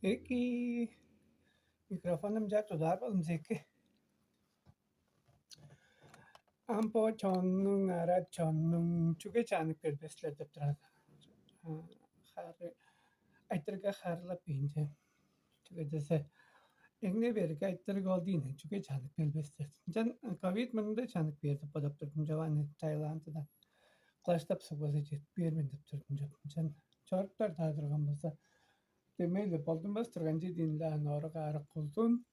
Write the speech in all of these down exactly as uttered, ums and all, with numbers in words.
Эки, микрофоным жак тудаар болзумза эки. Ам бо чоннуң, ара чоннуң чүге чаанып келбес силер деп турар. Хары айтырга харылап бейинче. Чүге десе эңне берге айтырыг ол дейн чүге чаанып келбес силер. Ынчан ковид мурнунда чаанып бээр деп бодап турдум, Жованы Таиландыдан. Кылаштап сугбаза жетип бээр мен деп турдум жок. Ынчан чоруптар даа турган болза, демейли болдунмас турган чедиин-ле аны орага арыккулдун.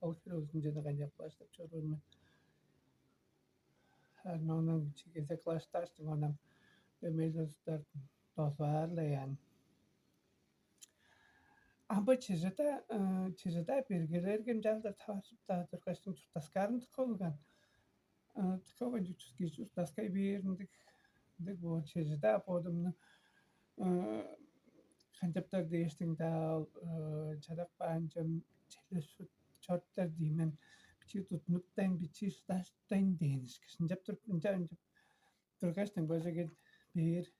Ол хире узун чеде канчап кылаштап чоруур мен. Аны онун чигизе кылашташтың онам демейли устар дозуаар-ла яан. Амба чыжыда чыжыда бергелерге ынчалдыр таваржып-даа тургаштың чурттаскаарын тыка болган. Тыка болган чурттаскай бээр ындыг ындыг боор чыжыда бодумну канчаптар дээштиң-даа ол чадап каан чем черле шут чоруптар дий мен, бичии тудунуптайн, бичии шыдаштайн дээн ышкаш. Ынчап туруп, ынча ынчап тургаштың бо черге бээр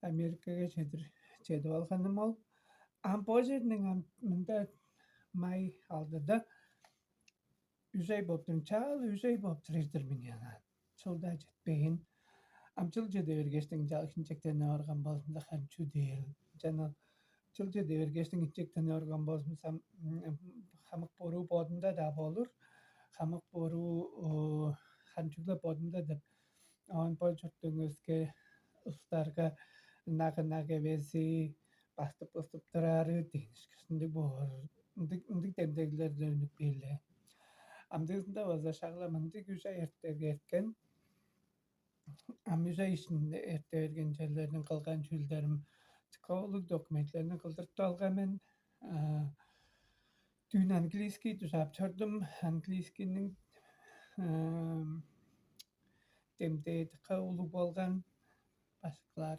Америкага чедир чедип алганым ол. Ам бо черниң ам мында май алдыда үш ай болуп тур, чаал үш ай болуп тур ирдир мен янаан. Чылда четпээн. Ам чыл чеде бергештиң чаал хинчектенип орган болзунда харын чүү дээр. Чана чыл чеде бергештиң хинчектенип орган болзумза, хамык буруу бодунда-даа болур. Хамык буруу харын чүгле бодунда деп оон бо чурттуңувуска устарга нагы-наг эвези бастып-быстып турары дээни ышкаш ындыг боор. Ындыг ындыг демдеглерден үнүп бээр-ле. Амдыызында база шагла мындыг үш ай эрттерге эрткен. Ам үш ай ишинде эрте берген черлерниң кылган чүүлдерим, тыковулуг документилерни кылдыртып алган мен. Дүүн английский дужаап чордум. Английскийниң демдээ дыка улуг болган. Башкылар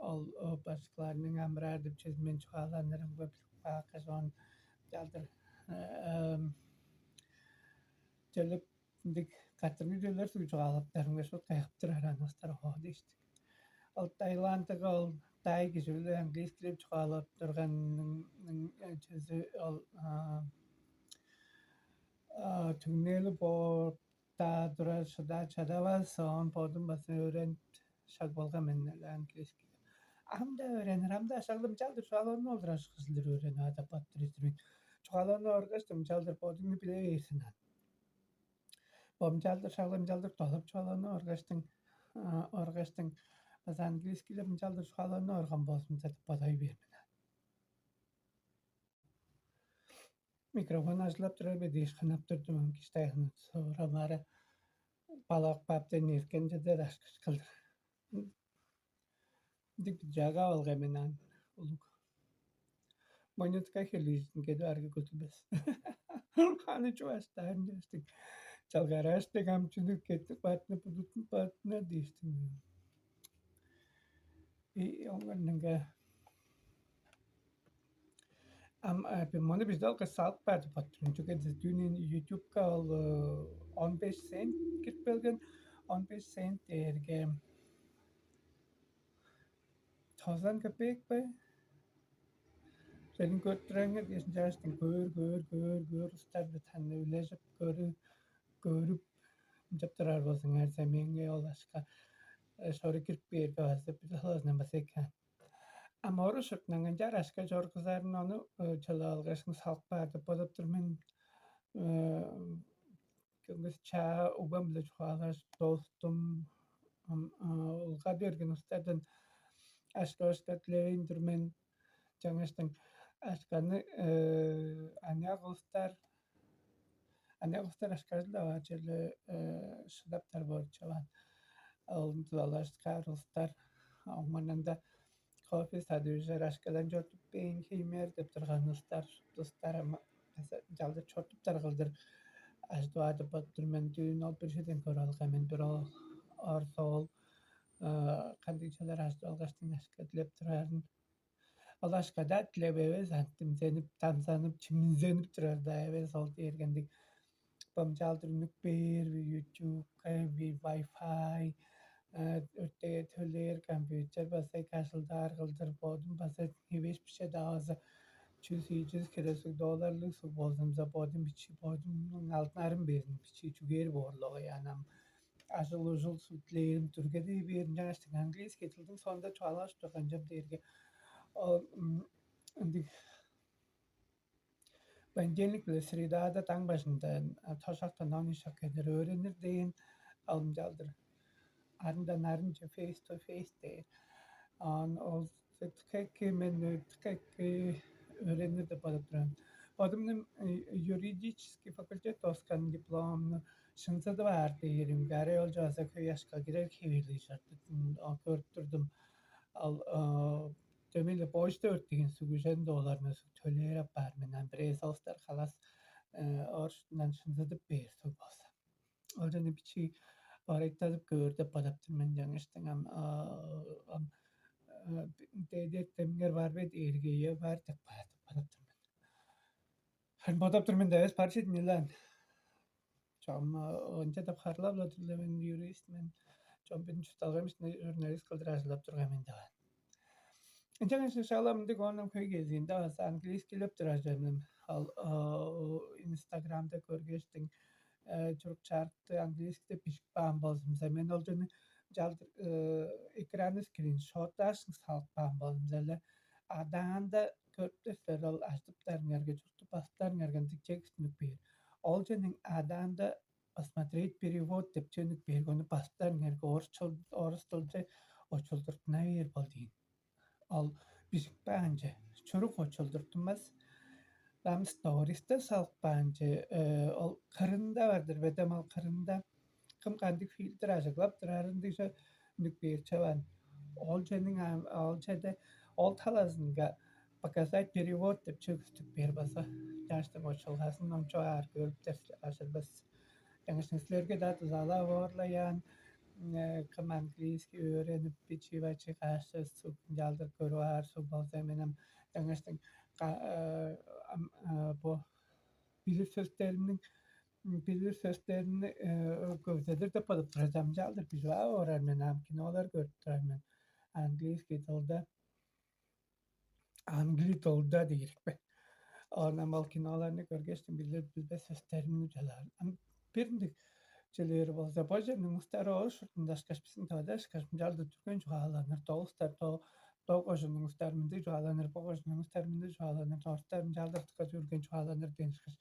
ол башкыларның амыраар деп чүзүн мен чугааланырымга билип каапкаш, оон чалдыр чөлүп ындыг каттыргы чөлөр суг чугаалаптарымга шут кайгып турар аныстар хоо дээштик. Ол Таиландыга ол дай кижи-биле английскилеп чугаалап турганның чүзү ол түңнээли бооп-даа турар, шыдаа чадавас, оон бодум база өөренип шаг болган мен английский. Ам-даа өөренир, ам-даа шаглым чалдыр чугаалоону олдурар кызылдыр өөренип адап баттыр истирбейн. Чугаалоону оргаш дым чалдыр бодуңну биле бээр сен ан. Бо мынчалдыр шагла мынчалдыр долуп чугааланы оргаштың оргаштың база английскийлер мынчалдыр чугааланы орган болзун деп бодой бээр мен. Микрофон ажылап турар бе дээш хынап турдум, киштайгын соора баары балак баптен эркен чеде дашкыш кылдыр. Ындыг жага алгай мен аан улуг. Монетка хелиижин кеде аргы көтүлбес. Ханы чугаштаан дээштик. Чалгарааш дег ам чүнү кеттик баатына будутун баатына дээштиң. И оңгорнунга ам мону бизде алгаш салып баар деп боттум. Чүге дүүнүн ютубка ол он беш цент кирип келген. Он беш цент дээрге тозан копеек бе? Сениң көрүп турарыңар дээшин чагаштың көөр көөр көөр көөр устарды таны үлежип көрү көрүп ынчап турар болзуңар, меңээ ол ашка шору кирип бээрге база бир холозунан база экен. А мору шуртунан канчаар ашка чоргузарын ону чылып алгашын салып баар деп бодуп тур мен. Көңгүс чаа угбам-биле чугаалаш, достум, улгады берген улустардан ашка-башка дилевейн тур мен. Чаңгаштың ашканы аныяк улустар, аныяк улустар ашкажыл-даа баар черле шыдаптар боор чаваан. Ол дылалашкаар улустар оңмананда кофе садыыжар ашкадан чортуп бээн хеймээр деп турган улустар, шупту улустар ама чалдыр чортуптар кылдыр ажыдып адып тур мен. Дүүн ол бир чеден көрүп алган мен, бир ол орзоол кандыг чалар ажыдып алгаштың ашка дилеп турарын. Ол ашка-даа дилеп эвес, антимзенип, дамзанып, чиминзенип турар-даа эвес, ол дээрге ындыг бомчаалдыр үнүп бээр, ютубка, Wi-Fi, өртээ төлээр компьютер база кашылдаар кылдыр бодум база эвеш бише-даа база чүс ийи чүс хире суг долларлыг суг болзумза, бодум бичии бодумнуң алдынарым безин бичии чүгээр боорлугу яанам ажыл ужул сутлээрим дүргедей бээрин чаңаштың английский тылдың соонда чугаалааш турган чым дээрге ол ындыг понедельник биле средада таң бажында тошак тонон ишак кедер өөренир дээн алымчалдыр арындан арынче face to face дээр. Ан ол тикекки мен тикекки өөренир деп бодуп турам. Бодумнуң юридический факультет оскан дипломну шынзыдып аар дээримге арай ол чааса хөй ашка кирер хевирлиг чартыктын көрүп турдум. Ал дөмейле почта өртеген сүгүжен дооларны төлээр апаар мен ам бирээ соостар халас оршундан шынзыдып бээр суг болза. Ол жана бичии орайтазып көөр деп бодоптур мен жаңыштың ам ам дээдеттемгер бар бе дээрге ие бар деп бодоптур мен. Хан бодоптур мен да эс бар чедин илаан. Чом ынча деп харлап-ла тур мен юрист мен. Чом бин чуртталган бистине журналист кылдыр ажылдап турган мен деп. Ынчангаш шала мындыг оонун хөй кезиинде база английскилеп турар чордум. Ал инстаграмда көргештиң чурук чаарыкты английскиде бижип каан болзумза, мен ол чүнү чалдыр экраны скриншоттаашың салып каан болзумза эле адаанда көрүптер ол ажыптарыңарга чурту бастарыңарга ындыг текстинүк бээр. Ол чүнүң адаанда посмотреть перевод деп чөнүк бээр, ону бастарыңарга орус тылче очулдуртуна бээр бол дейн. Ол бижик баанче чурук очулдуртунмас. Ам стористе салып каанче ол кырында бардыр бедем ол кырында кым кандыг фильтр ажыглап турарын дигже үнүк бээр чаваан. Ол чениң ол чеде ол талазынга показать перевод деп чөгүстүк бээр база. Жаштың очулгасын ном чугаар көрүптер ажырбас. Жаңышын силерге да дузалап оорла яан кым английский өөренип бичи бачы каашчы суг жалдыр көрүп аар суг болза мен ам жаңыштың бо билир сөстеримниң билир сөстерин көзедир деп бодуп турар жамчаалдыр билип ап орар мен ам кинолар көрүп турар мен английский тылда англи тылда дээрикпе. Оон ам ол киноларны көргештиң билир билбес сөстеримни чалаар. Ам бир ындыг чүлээр болза бо черниң устары ол шуртундашкаш биздин тавада ышкаш мынчалдыр дүрген чугааланыр, доо устар доо доо кожунуң устары мындыг чугааланыр, бо кожунуң устары мындыг чугааланыр, доо устар мынчалдыр тыка дүрген чугааланыр дээн ышкаш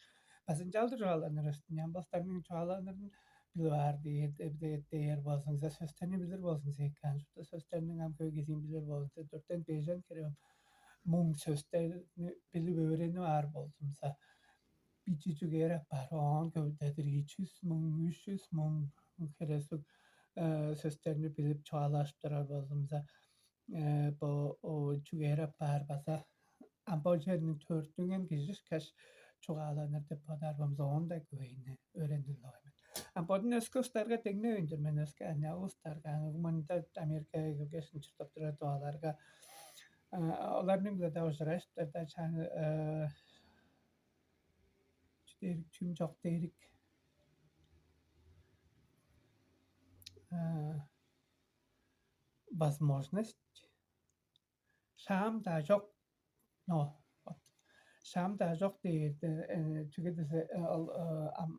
база ынчалдыр чугааланыр ыстын. Ам бостарның чугааланырын билип аар дээр болзуңза сөстерни билир болзуңза эки ан шупту сөстерниң ам хөй кезиин билир болзуңза дөртен бежен хире муң сөстерни билип өөренип аар болзумза бичи чүгээр апаар оон көвүдедир ичи жүз муң үч жүз муң хире суг сөстерни билип чугаалашып турар болзумза бо чүгээр апаар база ам бо черниң төрүттүнген кижи ышкаш чугааланыр деп бодаар болза оон-даа көвейни өөренир мен. А бодун өске устарга деңневейн-дир мен өске анял устарга мында Америкага келгеш чурттап турар дуаларга оларның биле да ужурашыптар да чааны чүдээрик чүм чок дээрик возможность шаам-даа чок но шаам-даа чок дээрде чүге десе ол ам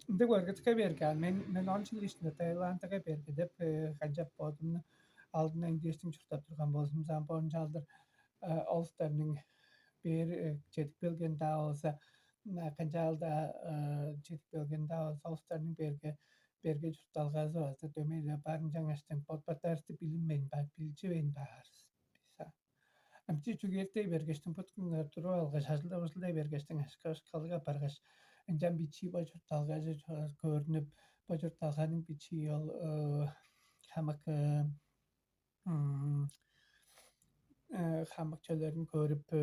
ындыг баргытка берген мен мен он жыл ишинде Таиландыга берге деп канчап бодумну алдына индештиң чуртап турган болзумза ам боончалдыр олустарның бээр чедип келген даа болза канчаал-даа чедип келген даа болза олустарның берге берге чуртталгазы база дөмей-ле барын жаңаштың бодбатаарысты билинмейн баар, билчивейн баар. Амчи чүгээртей бергештиң бут күнгө туруп алгаш, ажылдап ужулдай бергештиң ашка ышкалыг апаргаш, ынчан бичии бо чуртталгажы көрүнүп, бо чуртталганың бичии ол хамык хамык чөлерин көрүп,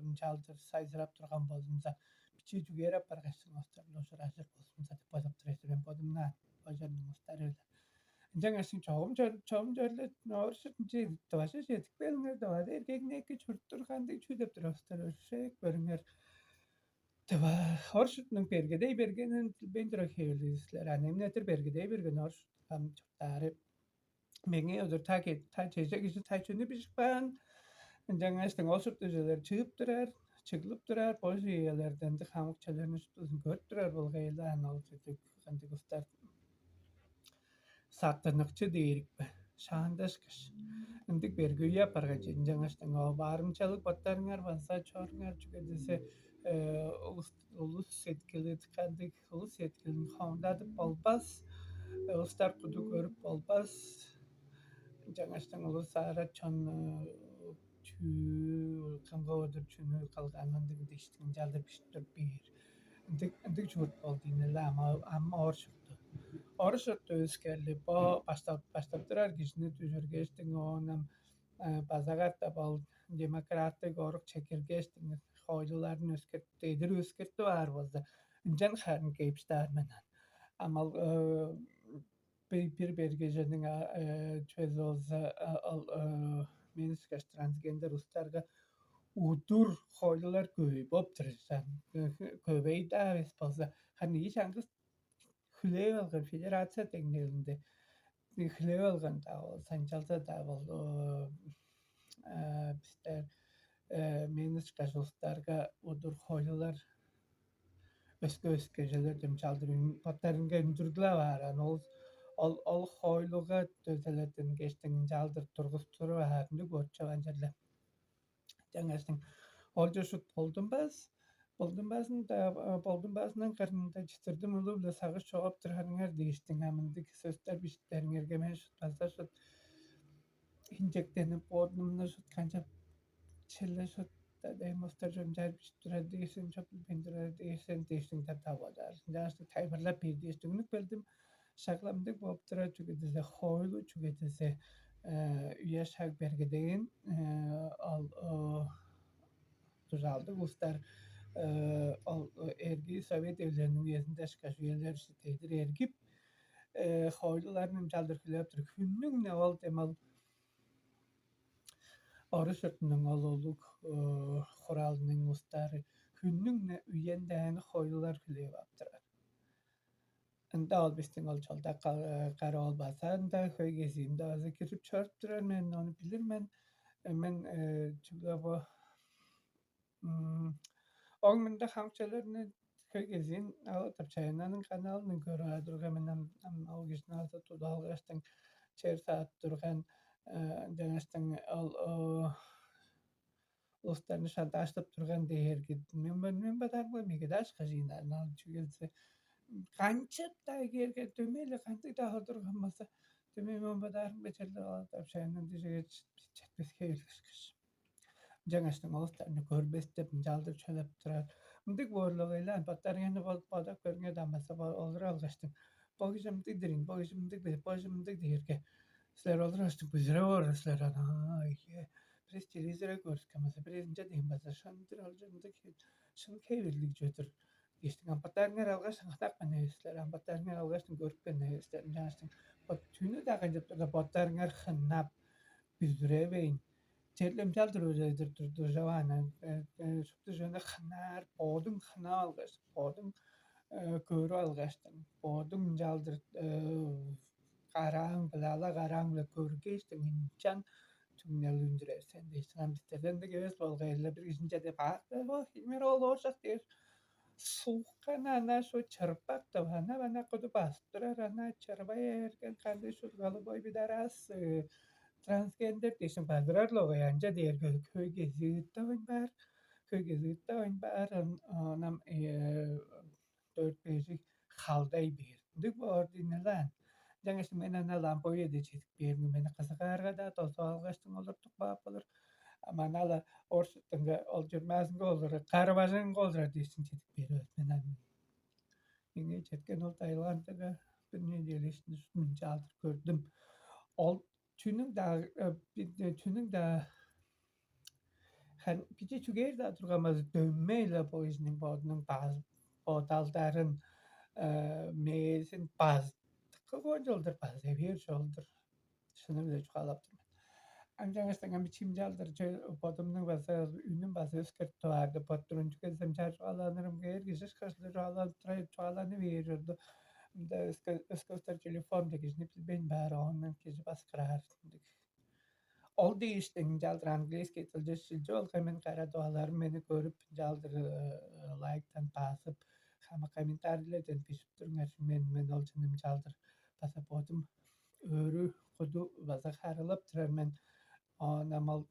ынчалдыр сайзырап турган болзумза, бичии чүгээр апаргаш, сыңостарлы ужуражыр болзумза деп бодуп тур эвес мен бодумнаан бо чоннуң устары-биле. Ынчангаш сиң чогум чогум чорле ооржуп ынча дыважа чедип келиңер, дывада эргегине эки чуруттур кандыг чүү деп тур устар өршээк көрүңер. Дыва оршутнуң бергедей бергенин билбейн тура хевирлиг силер. Аны эмнетир бергедей берген оршут ам чурттаары. Меңээ удур та чеже кижи та чүнү бижип каан. Ынчангаш ол шупту чүвелер чыып турар, чыглып турар, бо чүвелерден хамык чүвелерни шуптузун көрүп турар болгай-ла, аны ол чүдүк кандыг устар саттыныкчы дээрик бе, шаандашкаш. Ындыг берге үе апарган чединче ынчангаш, ообаарымчалыг боттарыңар база чоруңар, чүге дизе улус улус сеткили кандыг улус сеткилин хоомдадып болбас, улустар куду көрүп болбас. Ынчангаштың улус аарат чон чүү кымга одур чүнү кылганын ындыг диштиң ынчалдыр бижип туруп бээр. Ындыг ындыг чуут болду ийин эле ама ама оор шупту. Оор шупту өскерли бо баштап баштап турар кижини дүжүргештиң оон ам база катап ол демократик орук чекиргештиң хоойлуларын өскертип эдир өскертип аар болза, ынчан харын кээп шыдаар мен ам. Ам ол бир бергежениң чүвези болза ол мен ышкаш трансгендер устарга удур хоойлулар көй боп турар. Көбей-даа эвес болза, харын ийи чаңгыс хүлээп алган федерация деңнээлинде хүлээп алган-даа ол санчалза-даа ол бистер мен ышкаш улустарга удур хоойлулар өске өске чүвелерден чалдыр боттарынга үндүргүлеп ааран ол ол ол хоойлуга дөзеледен кештиң чалдыр тургустуруп аарынныг боотчуган черле. Жаңаштың олче шут болдунбас, болдунбаазында болдунбаазындан кырында читирдим улуу-биле сагыш чогап турарыңар дээштиң амындыг сөстер бишиттериңерге мен шут база шут инжектенип боодунумну шут канчап черле шут эмостар чончаар бишип турар дээшен чоп билбейн турар дээшен дээштиң деп табылар. Ынчангаш тайылбырлап бээр дээш дүгнүп келдим. Шагламдыг болуп турар чүге десе хойлу чүге десе үе шаг бергедегин ол дужаалдыг улустар ол эрги совет эвлеринин үезинде ышкаш үелер дедир эргип хойлуларның чалдыр хүлээп тур хүннүң не ол дем ол орус чуртунуң ол улуг хуралының улустары хүннүң не үендээни хойлулар хүлээп ап турар. Ында ол бистиң ол чолда кара ол база ында хөй кезиинде база кирип чоруп турар мен ону билир мен. Мен чүгле бо оң мында хамчаларны хөй кезиин ала тапчаяннарның каналын көрүп турган мен ам ол кижини алза тудуп алгаштың чер саап турган жаңаштың ол улустарны шантаждап турган дээрги мен мен мен бадарым кой меге даш кажыйнарына чүгелсе канчап-даа кээрге дөмей-ле кандыг-даа турган болза дөмей мен бадарым бе черле алат общаяннан дижиге четпеске билгишкиш. Жаңаштың улустарны көрбес деп ынчалдыр чөлеп турар. Мындыг боорлугайлаан боттарыңарны бодап көрүңер даан база олура алгаштың бо кижи мындыг дирин бо кижи мындыг бо кижи мындыг дээрге силер олур аштың бүзүреп орар силер ана ие бирис телевизорга көрүскемесе бирис ынча дээн база шандыр алча ындыг шын хевирлиг чүве-дир. Диштиң ампатаарыңар алгаш ынак мен эвес силер, ампатаарыңар алгаштың көрүпкен эвес силер. Ынчангаштың бо түнү-даа канчап турда боттарыңар хыннап, бүзүревейн, черлемчалдыр өредир турдужаваан шупту чүвени хынаар, боодуң хынап алгаш, боодуң көрүп алгаштың, боодуң ынчалдыр карааң-биле, ала карааң-биле көргештиң, ынчан түңнел үндүрер сен дээш, ынам бистерден дег эвес болгай-ла бир кижинче деп аап бер бо, иймер ол ооржак дээр. Сулуккан ана шу чырбак деп ана ана куду басып турар, ана чырбай эрген кандыг шу голубой пидорас, трансгендер дээшиң бадырар-ла огай, анча дээрге хөйге зыыттавайн баар, хөйге зыыттавайн баар, ынам дөрт бежик халдай бээр. Ындыг боор дийин-лаан. Ынчангаш мен ана ламповеде чедип бээрим мени кызыгаарга-даа дозуп алгаштың олуртуп каап болур. А манала оршуттунга ол чурмаазынга олура, кара бажыңынга олурар дээшин чедип бээр мен аны. Меңээ четкен ол дайылгаандыга бир неделя ишинде шупту мынча алдыр көрдүм. Ол чүнүң-даа чүнүң-даа харын биче чүгээр-даа турган база дөмей-ле бо кижиниң бодунуң бодалдарын, мээзин базыткы кончуг-дыр база бээр чол-дур. Шыны-биле чугаалап тур мен. Ынчангаш дыңнам чимче алдыр бодумнуң база үнүм база өскертип аар деп боттурун чүгезем чар чугаалаанырым кээр кижи ышкаш чугааланып турар чугааланы бээр чорду. Ында өске өске улустар телефон дег кижини билбейн баар оондан кижи баскыраар. Ол дээштиң ынчалдыр английский дылче шилчип алган мен, кара дуаларым мени көрүп, ынчалдыр лайктан баазып, хамык комментарийлерден бижип туруңар. Мен мен ол чын ынчалдыр база бодум өөрү куду база харылап турар мен. Оон ам ол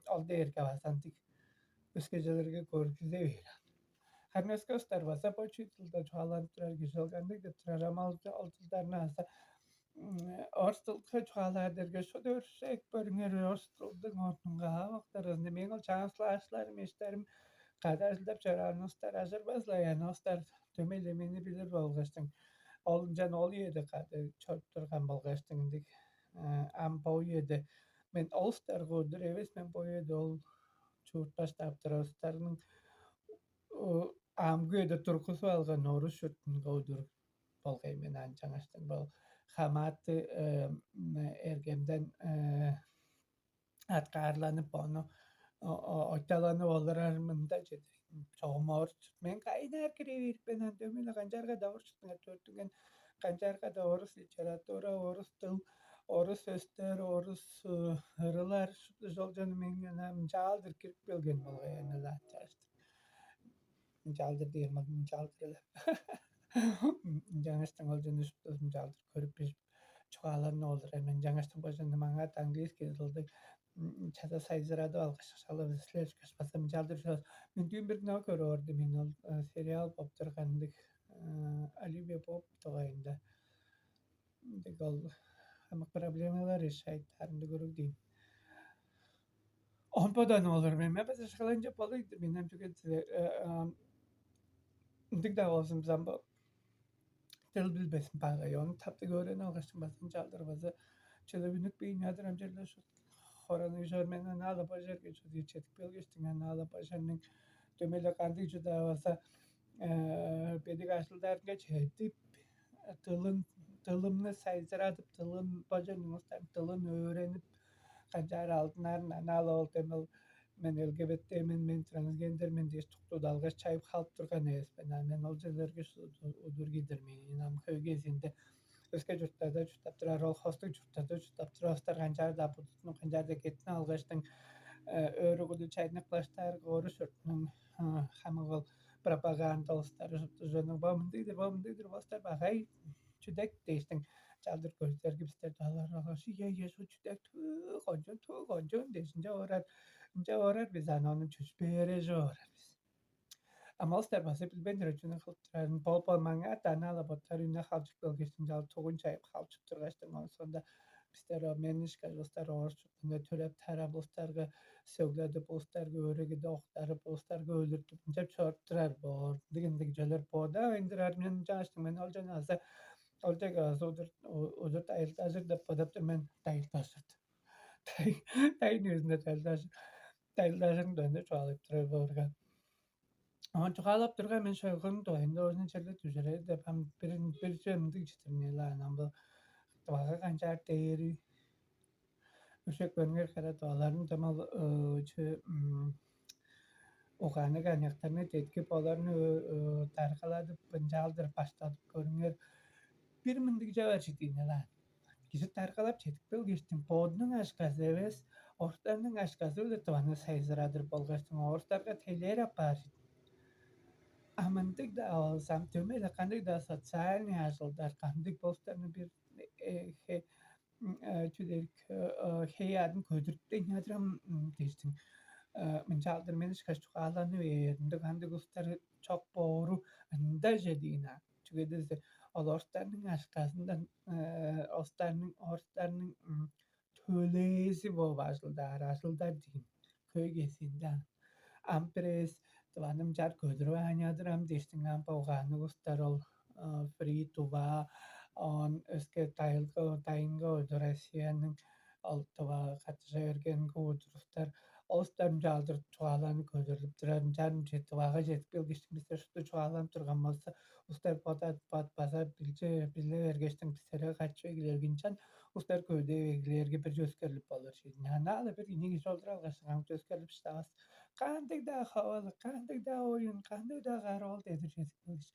ол дээрге база ындыг өскежелерге көргүзе бээр. Харын өске устар база бо чүү дылда чугааланып турар кижи ол кандыг деп турар, ам ол ол дылдарны база орус дылга чугаалаар дээрге шуду өршээк көрүңер, орус дылдың орнунга аавактарызында мээң ол чаан слашларым, эштерим кады ажылдап чораан устар ажырбас-ла ян устар дөмей-ле мени билир болгаштың, ол ынчан ол үеде кады чоруп турган болгаштың ындыг. Ам бо үеде мен ол устарга удур эвес мен, бо үеде ол чуурташтап турар устарның амгы үеде тургузуп алган орус чуртунга удур болгай мен. Ан чаңаштың бол хамааты эргемден аткаарланып, ону ойталанып олурар мында чедир чогум орус чурт. Мен кайнаар кире берип мен ан дөмей-ле канчаарга-даа орус чуртунга төрүттүнген, канчаарга-даа орус литература, орус дыл, орус сөстер, орус ырылар шупту чолчону меңээ ынчаалдыр кирип келген болгай аны-ла чааштыр. Ынчаалдыр дээр мын ынчаалдыр эле. Ынчангаш дыңналчын ужуптузун чаалдыр көрүп бижип чугааларны олур эмен. Ынчангаш бажыңны маңаа английский дылды чада сайзырадып алгаш шалып силер ышкаш база ынчаалдыр ужур. Мен дүүн бир кино көрүп ордум мен, ол сериал болуп турган ындыг Оливия Поп дугайында. Ындыг ол хамык проблемалар решает аарынды көрүг дейм. Он бодан олур мен мен база шаланча болуйду мен ам чүге ындыг да болзун бизам бо тыл билбесин багай ону таптыг өөренип алгаштың базын чалдыр база чылып үнүк бейин адыр ам черле шу хораны ужар мен аны алып бо жерге чүдүү четип келгештиң аны алып бо жерниң дөмеле кандыг чудаа база бедик ажылдарынга чедип дылын дылымны сайзырадып дылын бо жерниң улустарын дылын өөренип канчаар алдынарын аны алып ол демел мен ЛГБТ мен, мен трансгендер мен дээш туктууда алгаш чайып халып турган эвес мен. А мен ол черлерге удур киидир мен. Ам хөй кезинде өске чурттарда чурттап турар, ол хостуг чурттарда чурттап турар улустар канчаар-даа будутунуң канчаар-даа кеттин алгаштың өөрүгүдү чайнак баштаар орус чуртунуң хамык ол пропаганда улустары ужунуң бо мындыг-дыр, бо мындыг-дыр, бостар багай чүдек дээштиң чалдыр көстер кибистер далар алгаш, ие ие шу чүдек түү кончон түү кончон дээш ынча орар, ынча орар биз аны ону чүш бережип орар биз. А мостар база билбейн турар чүнү кылып турарын бол болмаңа дана ала боттар үйүнө халчык келгештиң чал тугун чайып халчып тургаштың ол сонда бистер о мен ишкажылыстар оорчукунга төлеп тарап улустарга сөгледип улустарга өөрегиде октарып улустарга өлүртүп ынчап чоруп турар боор дигиндиг чөлөр бода ындырар мен ынчааштың мен ол жана аза ол жага аза удур удур дайылдажыр деп бодоптур мен дайылдажырды. Дайын өзүнө дайылдажыр дайылдажырын дөндө чугаалап турар боорга. Оон чугаалап турган мен шойгунун дугайында оозун черле дүжүрер деп ам бир бир чемдиг читирнелаан ам бо дывага канчаар дээри үшек көрүңер кара дываларын дымал чү угаанныг аныяктарны деткип оларны даргаладып ынчаалдыр баштадып көрүңер. Бир мындыг чавар читирнелаан кижи даргалап чедип келгештиң бодунуң ашказы эвес орустарның ашказы-биле дываны сайзырадыр болгаштың орустарга тейлээр апаар чүве. А мындыг-даа болза ам дөмей-ле кандыг-даа социальный ажылдар кандыг болуштарны бир хе чү дээрик хей аадын көдүртпейн адырам дээштиң мынчаалдыр мен ышкаш чугааланы бээр ындыг кандыг улустар чок боору ындаже диин аа. Чүге дээрзе ол орустарның ашказындан орустарның орустарның төлээзи бооп ажылдаар ажылдар диин хөй кезиинде ам бирээс дываным чар көдүрүп аанньаадыр ам дээштиң ам болганы улустар ол фри дува оон өске дайылга дайынга ойду Россияның ол дывага каттыжа бергенинге удурустар ол улустар ынчаалдыр чугааланы көдүрлүп турар ынчаар ынча дывага чедип келгештиң бистер шупту чугааланып турган болза улустар бодап база билче биле бергештиң бистерге каччы эгелээргинчен улустар көвүдээ эгелээрге бир чөскерлип болур чүве. Ынчаан-на ала бир кижи олура алгаш аңаа чөскерлип шыдавас. Кандыг-даа ховалык, кандыг-даа оюн, кандыг-даа каравыл дедир чедип келгеш,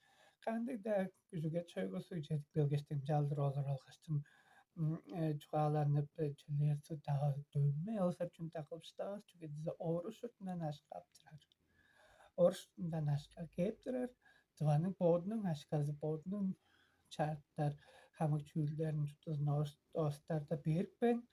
кандыг-даа күжүге чойгузуг чедип келгештиң чалдыр олур алгаштың чугааланып, чүлээр судаа дөмей ол сарчунда кылыштавас, чүге дизе орус шуртундан ашкап турар. Орус шуртундан ашка кээп турар. Тываның бодунуң ашказы, бодунуң чаартар хамык чүүлдерин чуттузун орустарда берипкен.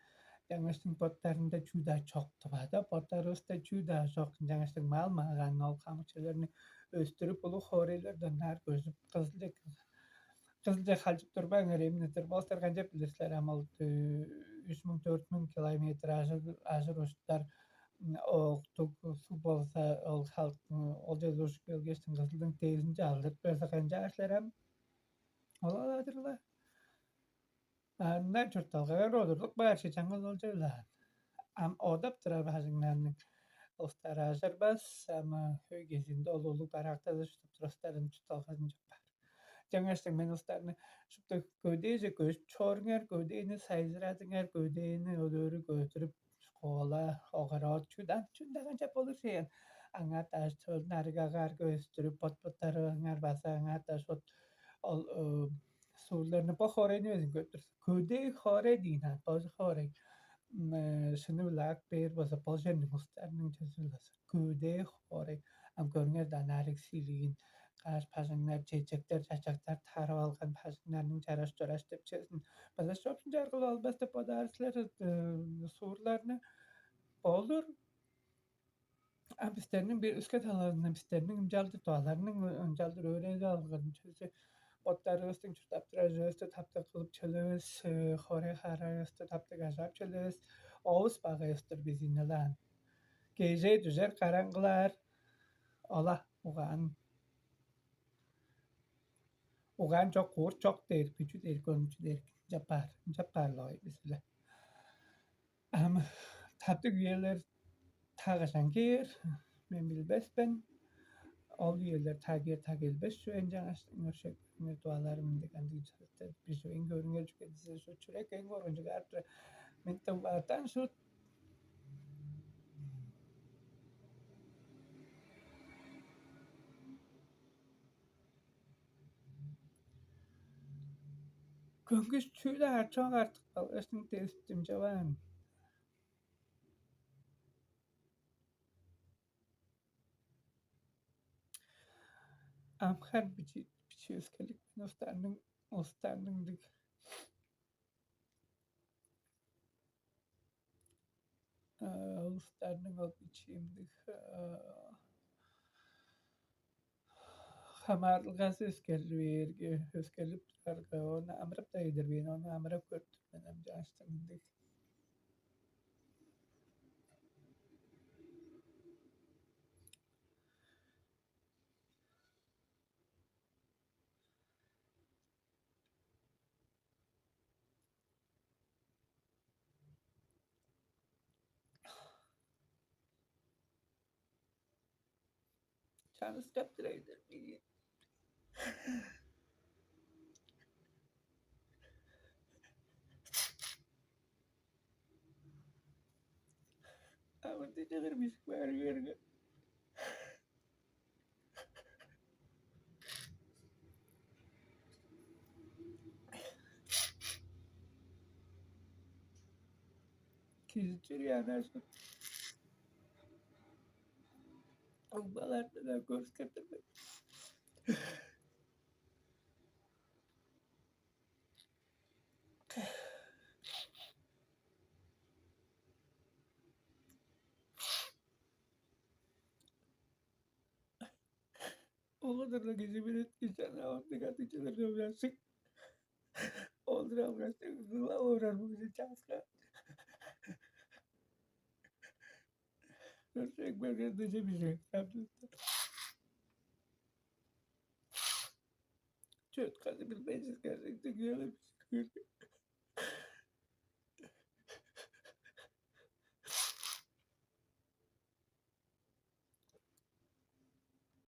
Жаңаштың боттарында чүү-даа чок, Тывада боттарывыста чүү-даа чок. Жаңаштың мал-магаан ол хамык чүүлерни өстүрүп, улуг хоорайлардан ынаар көжүп, кызылче кызылче халчып турбаңар, эмнедир болуптар, канчап билир силер, ам ол үч муң, дөрт муң километр ажыр ажыр уштар октуг суг болза, ол халк ол чер ужуп келгештиң кызылдың дээзинче алдырып берзе, канчаар силер ам? Ол аладыр-ла. Анда чуртталгага одурлуг баар чечаңгыз ол черлаан. Ам одап турар бажыңнарның улустары ажырбас, ама хөй кезиинде ол улуг бараактазы чурттап турустарын чуртталгазын чок баар. Жаңаштың мен улустарны шупту көдээже көжүп чоруңар, көдээни сайзырадыңар, көдээни ол өрү көдүрүп, школа, огород чудан чүнде канчап болур сен? Аңаа дааш чөлүн арыгагаарга өстүрүп, бот-боттарыңар база аңаа дааш вот ол сууларны бо хоорайны безин көттүр. Көдээ хоорай диин аан, божу хоорай. Шыны-биле ак бээр болза, бо черниң улустарының чөзү-биле көдээ хоорай. Ам көрүңер даан, арыг силиин каш бажыңнар, чечектер, чачактар тарып алган бажыңнарның чараш-чораш деп чезин. База шоопсун чаргыл албас деп бодаар силер суурларны. Болур. А бистерниң бир өске талазында бистерниң ынчалдыр дуаларның ынчалдыр өөредип алган чүвези, боттарывыстың чурттап турар чүвевисти таптыг кылып чөлевис, хоорай-хаарайывысты таптыг ажаап чөлевис, овус багайывыстыр бизиин ылаан. Кежээ дүжер караңгылаар ола угаан угаан чок, куурт чок дээр, күчү дээр, көрүнчү дээр, ынчап баар, ынчап баар-ла бис биле. Ам таптыг үелер та кажан кээр, мен билбес мен. Ол үелер та кээр, та келбес чүве, ынчангаш ыңыршек ыңыр дуаларым дег андыг чырыктар бир чүвең көрүңер чүге дизе, шут чүрек эң коргунчуг аар-дыр. Мен тываатан шут көңгүс чүү-даа чок артык балгашның дезип дымчаваан. Амхар бичи бичи өскелик улустарның улустарның дыг улустарның ол бичиимдиг хамаарылгазы өскерлип бээрге, өскерлип турарга, ону амырап-даа идирбээн, ону амырап көрүптүр мен ам чааштың ындыг. Чаныскап турайдыр бии. Амырдыжыгыр бишик баар үөрге. Кижи чүрү анашып угбаларны көрүскептир мен. Ол кадарлар кижи билет кижи ана ондуг аттыг чыдыр чогжакчык. Олдур алгаш, ыглап орар бу кижи чааска. Көрсең берген дыжы бижек. Чөтканы билбейсиз, көрсең дыңыялар бижек.